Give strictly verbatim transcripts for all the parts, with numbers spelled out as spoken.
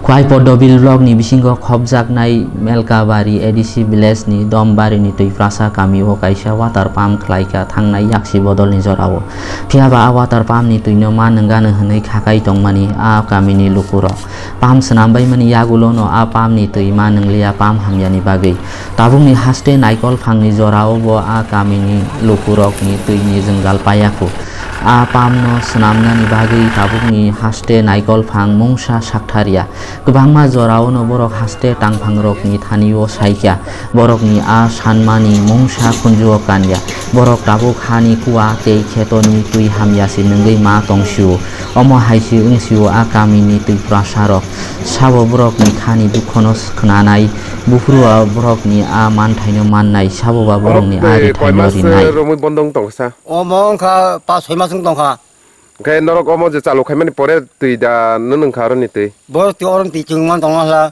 Bai Poddobil block ni bisingo khopjaknai Melkabari A D C village ni Dombari ni Twiprasa kami o kaisa water pump khlaikha thangnai yaksi bodol ni jora o. Phiya ba a water pump ni twi no ma nwnggano hwnwi khakai tongmani a kami ni luku rok. Pump swnam bai mani yagulo no a pump ni twi ma nwngliya pump hamya ni bagwi. Tabuk ni haste naikol phang ni jora o bo a kami ni luku rok ni twi ni jwngjal paiya khu. A pump no swnamnani bagwi tabukni haste naikol phang mungsa sakthariya. Kwbangma jorao no borok haste tangphangrokni thani-o saikha. Borokni a sanmani mungsa khunju-o kanya. Borok tabuk hani kua tei khetoni twi hamya se nwngwi ma tong sio. Omo hai se wng sio a kamini Twipra sarok. Sabo borokni khani dukhono khwnanai. Buphuru-o borokni a manthaino mannai. Sabo ba borokni a rithaino rinai. Romwi bondo wng tong kha sa. Omo wngkha pas soi mas wng tongkha. Hwnkhe norok omo je chalu khaimani pore twi da nwnwng kha aroni twi? Borok twi oron twi chwng man tongma hla.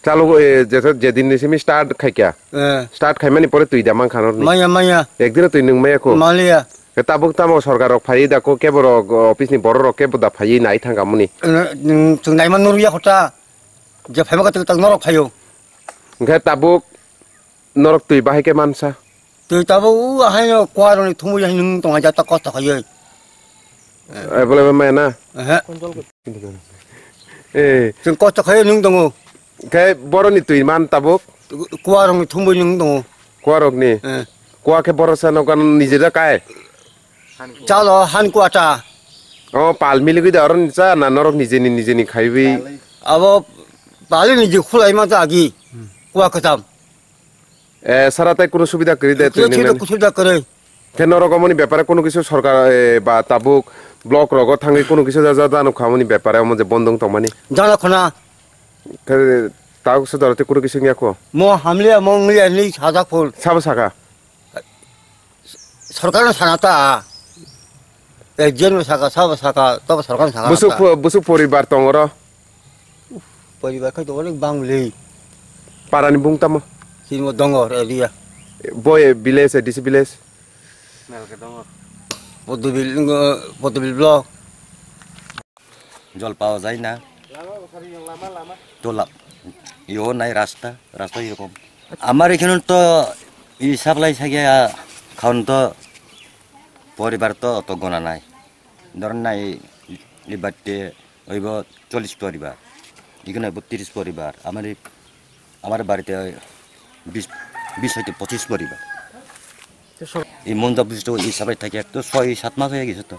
Chalu, eh, je, je din ni simi start khaikha. Eh. Start khaimani pore twi da mankha norni? Manya, manya. Ekdino twi nwng maya kho? Maliya. Khe tabuk tamo sorkar rok phaiwi da kho kebo rok, oh, office ni borok rok kebo da phaiwi nai thangkha muni? Eh, nwng chwng naima nurya kho ta. Je phaima khe tak norok phaio. Hwnkhe tabuk norok twi bahai khe mansa? Twi tabuk u haino kuarokni thumui hai nwng tongha jata kosto khaiwi. Available maya na? Ehe. Eh. Chwng kosto khaiwi nwng tongo. Khe boroni twi man tabuk? Kuarokni thumui nwng tongo. Kuarokni? Eh. Kua khe borok sa nokan nijeda kai? Chalo han kuata. O pal miligwi da oro ni cha na norok nijeni nijeni khaiwi? Abo pali niji khulai ma ta agi. Kua kwtam. Eh, sara tai kunu subida kwrwi de twi nang nang? Subida kwrwi. Khe norok omoni bepare kunu kisu sorkar, eh, ba tabuk block rogo thangwi kunu kisu ja, ja, jano khamani bepare omo je bondong tongmani? Jana khona. Khe tabuk se doro tei kunu kisu wngya kho? Mo hamliya, mo wngliya hinwi sajak phul. Sabo saka? Sorkar no sana ta. Ekjon no saka, sabo saka, tobo sorkar no sana ta. Busuk po-, busuk poribar tong oro? Poribar khai to onek bang le. Para ni bung tamo? Sini mo dongo area. Boy village, A D C village? Podobil, Podobil block. জল পাওয়া যায় না। তো লা-, ইয়েও নাই রাস্তা, রাস্তা এরকম। আমার এখানে তো এই সাপ্লাই থাকে, আ, খাওয়ান তো পরিবার তো অত গোনা নাই। ধরেন না, এই, এই বাড়িতে হইব চল্লিশ পরিবার, এখানে হইব তিরিশ পরিবার। আমার এই, আমার বাড়িতে বিশ, বিশ হইতে পঁচিশ পরিবার। এই মন্দা বুঝতে এই সাপ্লাই থাকে, এক তো ছয় সাত মাস হয়ে গেছে তো।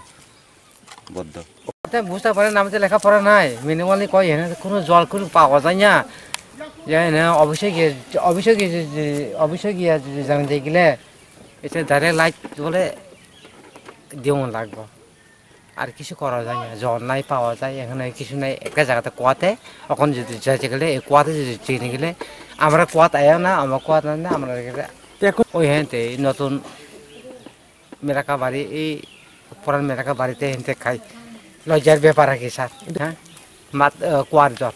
বদ্ধ। তে বুঝতে পারে না, আমি তো লেখাপড়া নাই, মিনিমালি কই এনে কোনো জল কোনো পাওয়া যায় না। যে এনে অফিসে গিয়ে, অফিসে গিয়ে যে, যে, অফিসে গিয়ে যে জানতে গেলে, এসে ডাইরেক্ট লাইট বলে দিও লাগবো। আর কিছু করা যায় না, জল নাই, পাওয়া যায়, এখানে কিছু নাই, একটা জায়গাতে কুয়াতে, এখন যদি যাইতে গেলে, এই কুয়াতে যদি চিনে গেলে, আমরা কুয়াতে আয়া না, আমরা কুয়াতে না, আমরা গেলে, এখন ওই হ্যাঁ, নতুন Meraka bari, ei puran Meraka bari te hinte khai. Loijar bepar agi sir. Ha? Mat, eh, kuar jor.